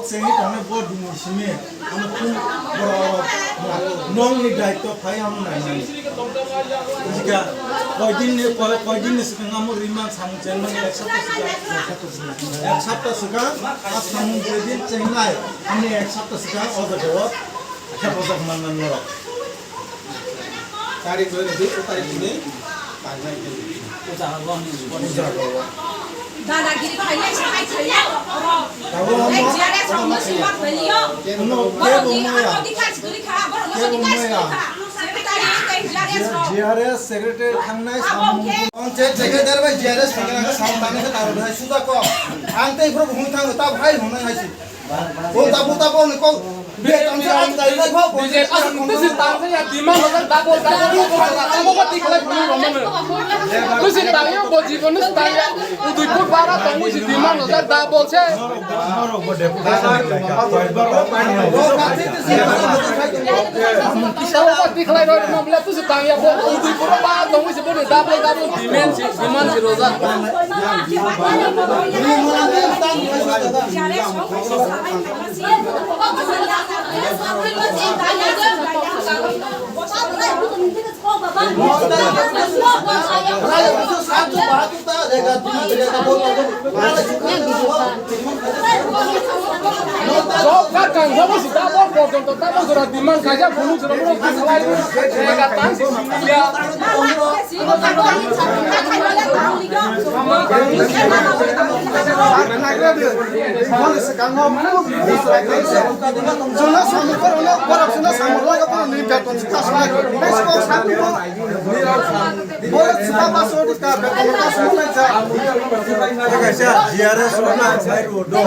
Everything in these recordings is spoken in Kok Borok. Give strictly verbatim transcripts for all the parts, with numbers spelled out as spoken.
Chengwi tongnai bo dini simi, ano phung borok nongni daityo phai ang nainani. Jika koidin ni, koi, koidin ni swkang amo rimang samung chenmani ek sapta swkang. Ek sapta swkang, a samung jedin chengnai, ani ek sapta swkang o jaga o hephajak manna norok. Tarik dua ni, tarik dua ni. Dadagiri khainai se khai khainai. Abo Ei G R S rok no sima khainai yo. Borok ni ako dikha sikuli kha, borok no dikha sikuli kha. Secretary tei G R S rok. G R S secretary thangnai samung. Ang che secretary bai G R S khainai samung tangna khe taro hai suda ko. Ang tei phuru hung thang ta hai hung nai hai si. Bo ta bo ta bo ni ko. Be tang se ang dai na ko. B J P ang tisi tang se ya demand hojak double double ko ko ko ko ko tikla ko ro mane. Tisi tang ya bo jibon ni tang ya. Udaipur bara tong si demand hojak double se. Tisa ko tikla ro mane tisi tang ya bo Udaipur bara tong si bo double double demand si demand si hojak. Job card kanjabo si double porjonto double jora demand kaisa phunuk jora moro khasalai rega tang si ya. Kaisa G R S rok na sai rw do.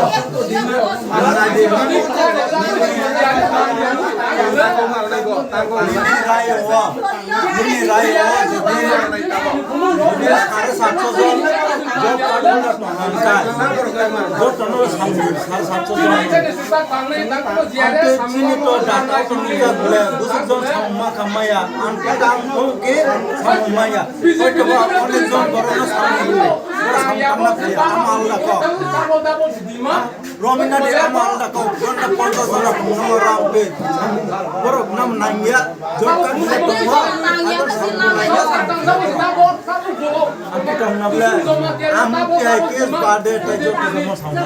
Nini rai o, nini rai o, jodi, jodi sare satso jon job card holder tong kha, job card holder samung sare satso jon. Ang tei chini to data to nini jak bole, busuk jon samung ma kha maya, ang khe ang kho khe samung maya. Hoi to ba onek jon borok no samung rw, borok samung tang na phi, ama alda kok. Romina de ama alda kok, jonna ponchas jona tongno ram pe. Borok nam nangya, job card ni tongma, ador samung nangya. Ang tong na bole, ang P I K S bade tai job card mo samung.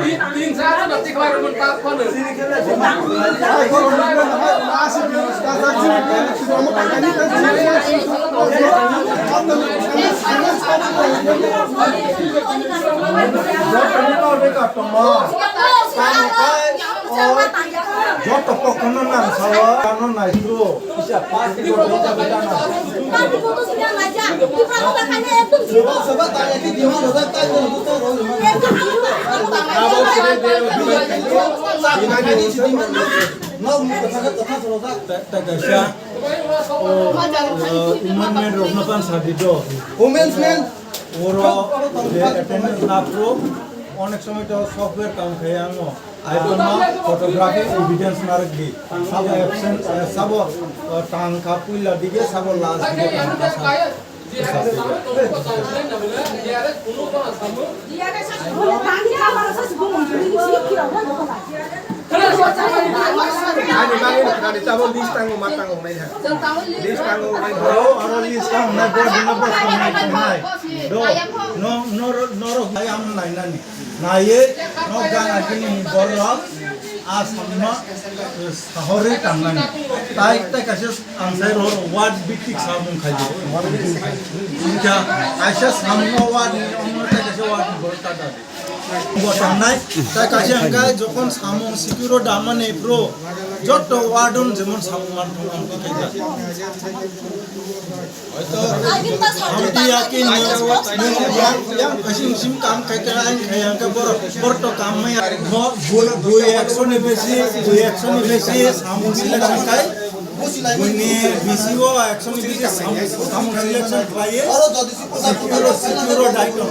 Joto kokno nang sawa, kano nai tu. Soba, soba tanya ki demand hojak tai ko. Abo sini dia. Sa demand ni si demand. No, kotha kotha solo sa. Ta, ta kaisa. O, o, women men rokno pan sadi do. Women's men. Oro je attendance na pro, onek somoy to software kam khai ango. Iphone photography evidence narwk di. Sabo absent, eh, sabo, eh, tang kha puila dige, sabo last dige tang kha sa. Ani mangin khani tabo list tango, ma tango nai ha. List tango nai ha. Aro, aro list tango nai, bo dina bo tango nai. Do, no, noro, noro, ayam nai nani. Naiye, no gana gini ni borok, a samma, eh, sahorwi tangnani. Tai, tai kaisa ang sai ro, ward bitik samung khaidi. Wngkha, kaisa samma ward ni, ongno tai kaisa ward ni borok ta dadi. Bo tangnai, tai kaisa hwnkha, jokon samung sikiro damani pro, jotto ward on jemon samung man thong ang khaida. Hamti yakin yang, yang kasim sim kam kai kai ang kai ang ka bor, bor to kam mai. Bo, bo, bo action ni besi, bo action ni besi, samung selection kai. Bo ni besi bo action ni besi, samung, samung selection kai. Sikiro, sikiro dai to.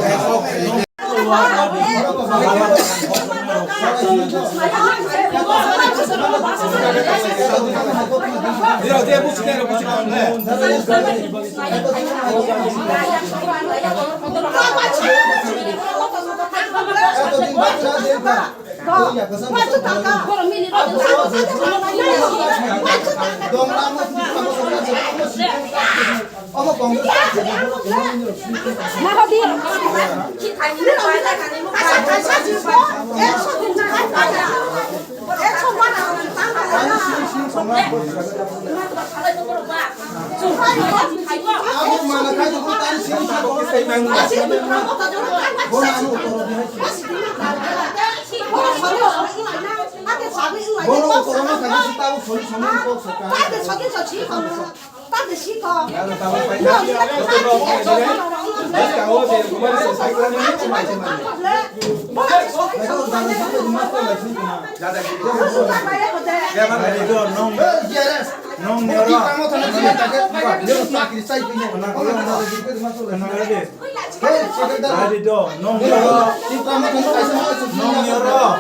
Nong yoro. Nong yoro. Nong yoro.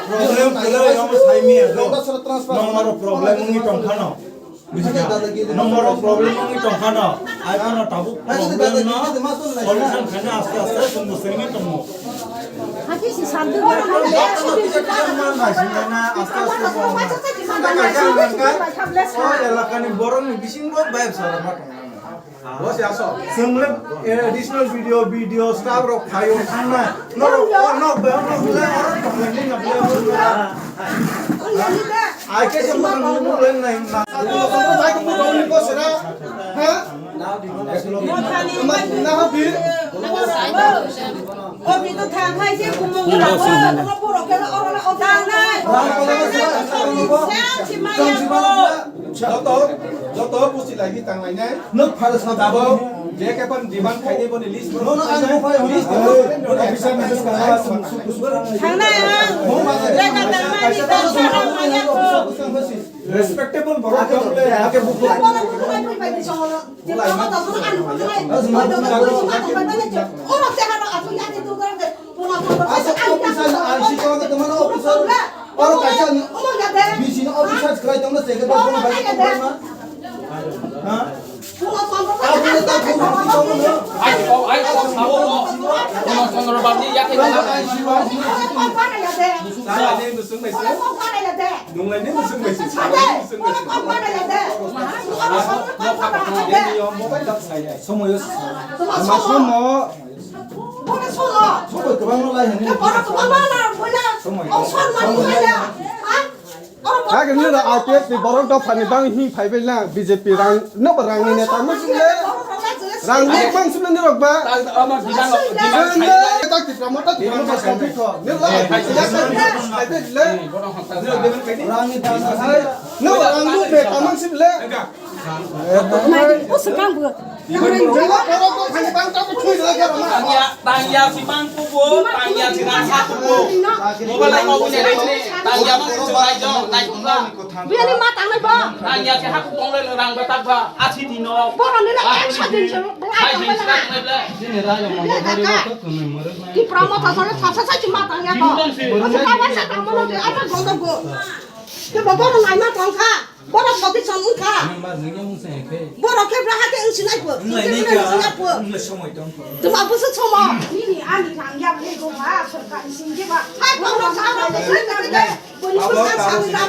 Problem kwlwi omo sai miya do. Nong oro problem wngwi tong phano. Buji kha? Nong oro problem wngwi tong phano. Ai phano tabuk problem no solution khaina aste aste chwng bo swngwi tongo. Hakhe si sal dwma kha. Jotono kisa kisa man naisinglaina aste aste bo man. Kaisa hwnka, o elakani borokni bisingo vibe sa rwma tongo. Bo se aso. Chwng le, eh, additional video, video, staff rok phaio thangnai. Norok, o nok bai, o nok le, oro tongmani na ble, o nok le. Ai ke se mo nang mo le nai na. Bai ko mo ni ko sera. Ha? Mothani. Ma, na ha bi. O bi to thang hai se kumung la. Ko puro ke oro na o thang nai. Joto, joto busi lagi tang lai nai. Nuk phar sa dabo. Je ke pan demand khai de boni list. No, no, ano phai, list. Officer ni list ka. Thang nai ha. Leka tang nai ni tang nai. Respectable borok khe ake buku. Asa officer na I C ko ke teman officer. Oro kaisa ni B C ni officer khlai tongna se ke tongna bai tongna. Ha? Abo ni ta ko tongna. Ai ko, ai ko, sao ko. Kono Chandra Babu ni ya ke. Ai ko, ai ko. Sa ni musung bai sa. Nunglai ni musung bai sa. Sa ni musung bai sa. Somoyo. Somo. Somo kwbangno lai hwnwi. Kagini da I P F ni borok dophani bang hini phaibai lang B J P rang no ba rang ni neta mo sile. Rang ni mang sile ni rok ba. Tak Tipra Motha Tipra Motha song phikho. Ni la I P F ni phaibai le. Rang ni ta hai. No ba rang ni neta mang sile. Mari, o swkang bo. Tangya, tangya si mang kubo, tangya si rang ha kubo. Mobile ko bo ne ne, tangya ma si chwrai jo, nai ko ba. Bini ma tangnai bo. Tangya si ha ku tong le rang ba tak ba, athi di no. Bo ran le action din se, bo ai tang ba. Ni ra yo mo ko ri ko ko me mo re. Tipra Motha sale sa sa sa si ma tangya ko. Asa ka wa sa tang mo no de, apa gondo go. Ke bo bo nai ma tong kha. Borok boti chong wngkha. Nang ba nang yang wngsa hai khe. Borok khe braha khe wngsinai po. Wnglainai khe wngsinai po. Wngla somoi tong po. Tuma busu somo. Nini ani rang ya ni go ha sorkar sing je ba. Hai borok sa ba. Boni busu sa ba.